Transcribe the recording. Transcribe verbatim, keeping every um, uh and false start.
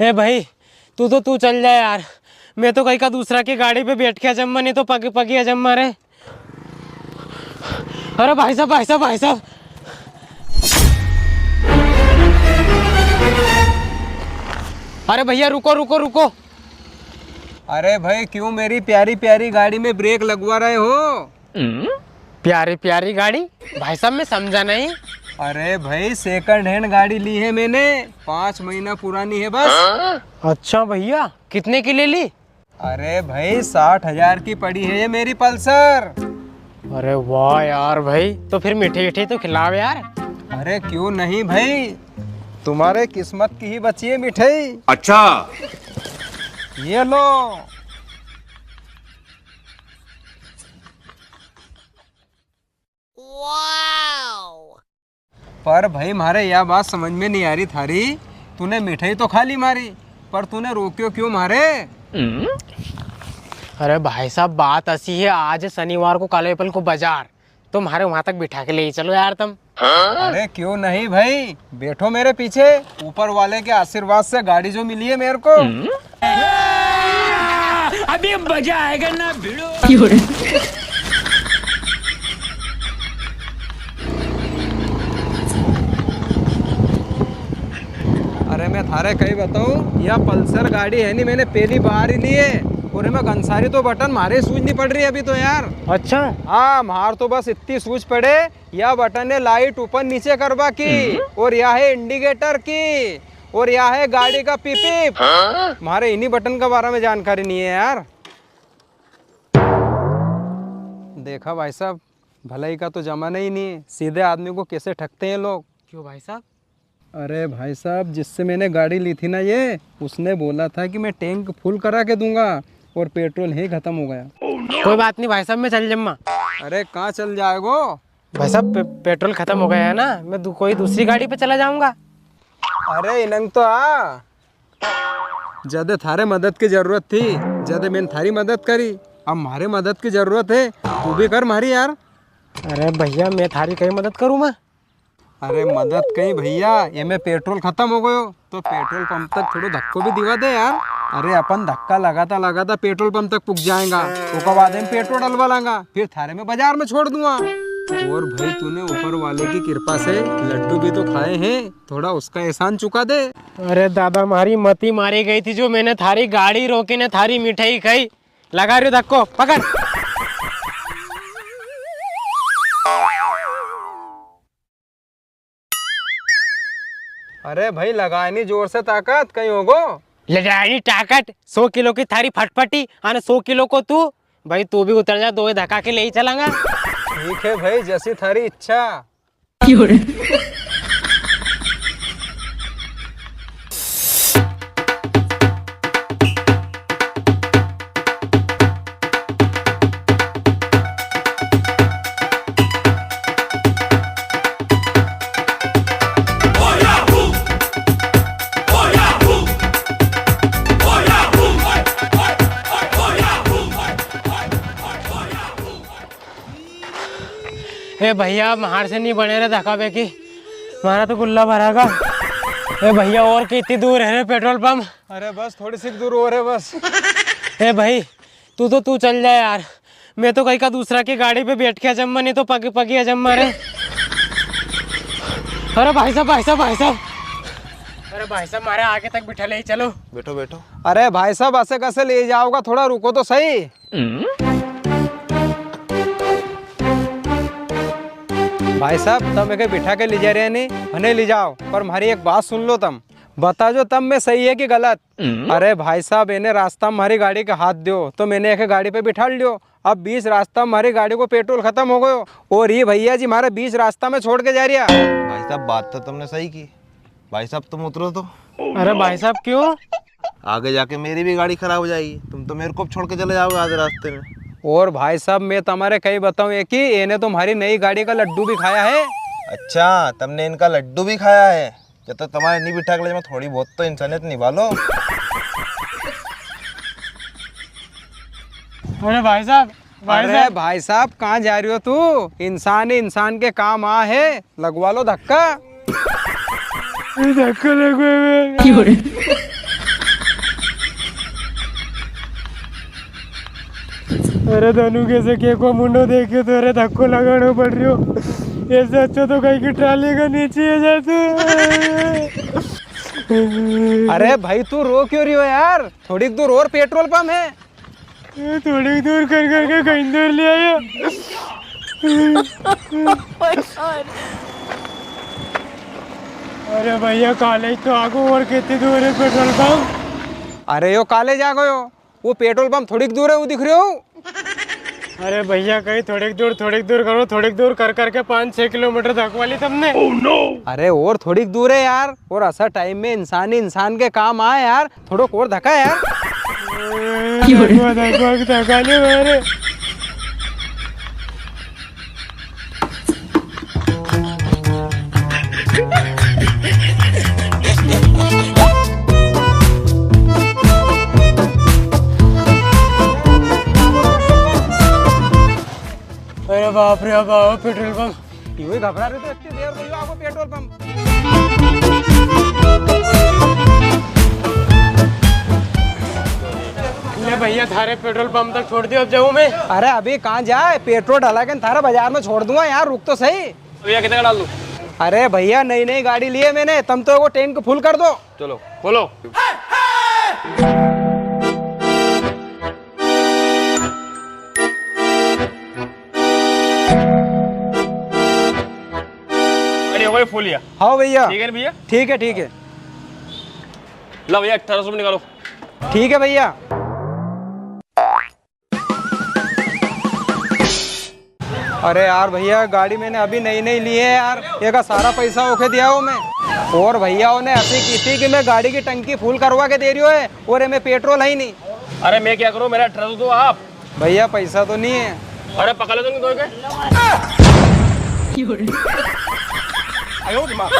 हे भाई, तू तो तू चल जा यार, मैं तो कहीं का दूसरा की गाड़ी पे बैठ के अजम्मा, नहीं तो पग पगी अजम्मा रे। अरे भाई साहब, भाई साहब, भाई साहब। अरे भैया, रुको, रुको, रुको। अरे भाई, क्यों मेरी प्यारी प्यारी गाड़ी में ब्रेक लगवा रहे हो? प्यारी प्यारी गाड़ी? भाई साहब, मैं समझा नहीं। अरे भाई, सेकंड हैंड गाड़ी ली है मैंने, पाँच महीना पुरानी है बस। अच्छा भैया, कितने की ले ली? अरे भाई, साठ हजार की पड़ी है ये मेरी पल्सर। अरे वाह यार भाई, तो फिर मीठे मीठे तो खिलाओ यार। अरे क्यों नहीं भाई, तुम्हारे किस्मत की ही बची है मिठाई। अच्छा। ये लो। पर भाई, म्हारे या बात समझ में नहीं आ रही थारी, तूने मिठाई तो खा ली म्हारी, पर तूने रोक्यो क्यों म्हारे? अरे भाई साहब, बात ऐसी है, आज शनिवार को कालेपल को बाजार, तो म्हारे वहां तक बिठा के ले ही चलो यार तुम। अरे क्यों नहीं भाई, बैठो मेरे पीछे। ऊपर वाले के आशीर्वाद से गाड़ी जो मिली है मेरे को। अभी मजा आएगा ना भिड़ो। अरे मैं थारे कई बताऊं, या पल्सर गाड़ी है नी, मैंने पहली बार ही ली है। और इमें घणा सारी तो बटन म्हारे सूझ नहीं पड़ रही अभी तो यार। अच्छा। हाँ, म्हार तो बस इतनी सूझ पड़े, या बटन है लाइट ऊपर नीचे करवा की, और या है इंडिकेटर की, और या है गाड़ी का पिप पिप। म्हारे इन्हीं बटन का बारे में जानकारी नहीं है यार। देखा भाई साहब, भलाई का तो जमाना ही नहीं है, सीधे आदमी को कैसे ठगते हैं लोग। क्यों भाई साहब? अरे भाई साहब, जिससे मैंने गाड़ी ली थी ना ये, उसने बोला था कि मैं टैंक फुल करा के दूंगा और पेट्रोल ही खत्म हो गया। कोई बात नहीं भाई साहब, मैं चल जम्मा। अरे कहाँ चल जाएगो? भाई साहब, पे-, पेट्रोल खत्म हो गया है ना, मैं दू-, कोई दूसरी गाड़ी पे चला जाऊंगा। अरे इनंग तो आ, जदे थारे मदद की जरूरत थी, जदे मैंने थारी मदद करी, अब म्हारे मदद की जरूरत है, तू भी कर म्हारी यार। अरे भैया, मैं थारी कई मदद करूँ मैं? अरे मदद कई भैया, ये में पेट्रोल खत्म हो गयो, तो पेट्रोल पंप तक थोड़ो धक्को भी दिवा दे यार। अरे अपन धक्का लगाता लगाता पेट्रोल पंप तक पुग जाएगा, ओका बाद हम पेट्रोल डलवा लांगा, फिर थारे में बाजार में छोड़ दूंगा। और भाई तूने ऊपर वाले की कृपा से लड्डू भी तो खाए हैं, थोड़ा उसका एहसान चुका दे। अरे दादा, म्हारी मती मारी गई थी जो मैंने थारी गाड़ी रोकी ने थारी मिठाई खाई। लगा रियो धक्को, पकड़। अरे भाई, लगाए नी जोर से ताकत, कई होगो? लगाए नी ताकत, सौ किलो की थारी फटफटी, अने सौ किलो को तू। भाई, तू भी उतर जा, दोई धक्का के ले ही चलांगा। ठीक है भाई, जसी थारी इच्छा। ए भैया, म्हार से नी बने रे धक्का बेकी, म्हारा तो गुल्ला भरागा। ए भैया, और कितनी दूर है रे पेट्रोल पंप? अरे बस, थोड़ी सी दूर और है बस। ए भाई, तू तो तू चल जा यार, मैं तो कहीं का दूसरा की गाड़ी पे बैठ के अजम्मा, नी तो पग पगी अजम्मा रे। अरे भाई साहब, भाई साहब, भाई साहब, अरे भाई साहब, म्हारे आगे तक बिठा ले चलो। बैठो, बैठो। अरे भाई साहब, असे कसे ले जाओगा? थोड़ा रुको तो सही। भाई साहब, तम एके बिठा के ले जा रहे नी, भने ले जाओ, पर म्हारी एक बात सुन लो तम। बता जो तम में सही है कि गलत। अरे भाई साहब, इने रास्ता में म्हारी गाड़ी के हाथ दियो, तो मैंने एके गाड़ी पे बिठा लियो। अब बीच रास्ता में म्हारी गाड़ी को पेट्रोल खत्म हो गयो, और ये भैया जी म्हारे बीच रास्ता में छोड़ के जा रिया। भाई साहब, बात तो तुमने सही की। भाई साहब, तुम उतरो तो। अरे भाई साहब, क्यों? आगे जाके मेरी भी गाड़ी खराब हो जाएगी, तुम तो मेरे को छोड़ के चले जाओगे आधे रास्ते में। और भाई साहब, मैं तमारे कई बताऊं, एक ही, इने तो म्हारी नई गाड़ी का लड्डू भी खाया है। अच्छा, तुमने इनका लड्डू भी खाया है? जब तो तमारे नी बिठा के ले, मैं थोड़ी बहुत तो इंसानियत निभा लो। अरे भाई साहब, भाई अरे साहब। भाई साहब, कहाँ जा रही हो तू? इंसान ही इंसान के काम आ है, लगवा लो धक्का। ये धक्का लगवा। अरे धनु, कैसे के को मुंडो देखे तो रे धक्को लगानो पड़ रियो। ऐसे अच्छा तो कहीं की ट्राली का नीचे ही जातो। अरे भाई, तू रो क्यों रियो यार? थोड़ी दूर और पेट्रोल पंप है। थोड़ी दूर कर करके कहीं दूर ले आया। अरे भैया, कॉलेज तो आगो, और कितनी दूर है पेट्रोल पंप? अरे यो कॉलेज आ गयो, वो पेट्रोल पंप थोड़ी दूर है, वो दिख रहे हो। अरे भैया, कहीं थोड़ी दूर, थोड़ी दूर करो, थोड़ी दूर कर करके पाँच छह किलोमीटर धकवा ली तुमने। अरे और थोड़ी दूर है यार, और ऐसा टाइम में इंसान ही इंसान के काम आए यार, थोड़ो और धक्का यार। धकवा, धकवा, धक्का ले मारे। अरे बाप रे बाप, पेट्रोल पंप। यो ही घबरा रहे तो इतनी देर को, यो आपको पेट्रोल पंप। ले भैया, थारे पेट्रोल पंप तक छोड़ दियो, अब जाऊं मैं। अरे अभी कहाँ जाए, पेट्रोल डला के थारे बाजार में छोड़ दूंगा यार, रुक तो सही। भैया, कितने का डाल दूं? अरे भैया, नई नई गाड़ी ली है मैंने, तुम तो वो टैंक फुल कर दो। चलो, खोलो। अरे, हो गए फुल या? हाँ भैया। ठीक है ना भैया? ठीक है, ठीक है। लो भैया, अठारह सौ में निकालो। ठीक है भैया। अरे यार भैया, गाड़ी मैंने अभी नई नई ली है यार, ये का सारा पैसा ओके दिया हो मैं। और भैया ने ऐसी की थी कि मैं गाड़ी की टंकी फुल करवा के दे रियो है और ये में पेट्रोल है ही नहीं। अरे मैं क्या करूँ, मेरा अठारह सौ दो आप। भैया पैसा तो नहीं है। अरे पकड़ लो तुम दो के। आयो दिमाग।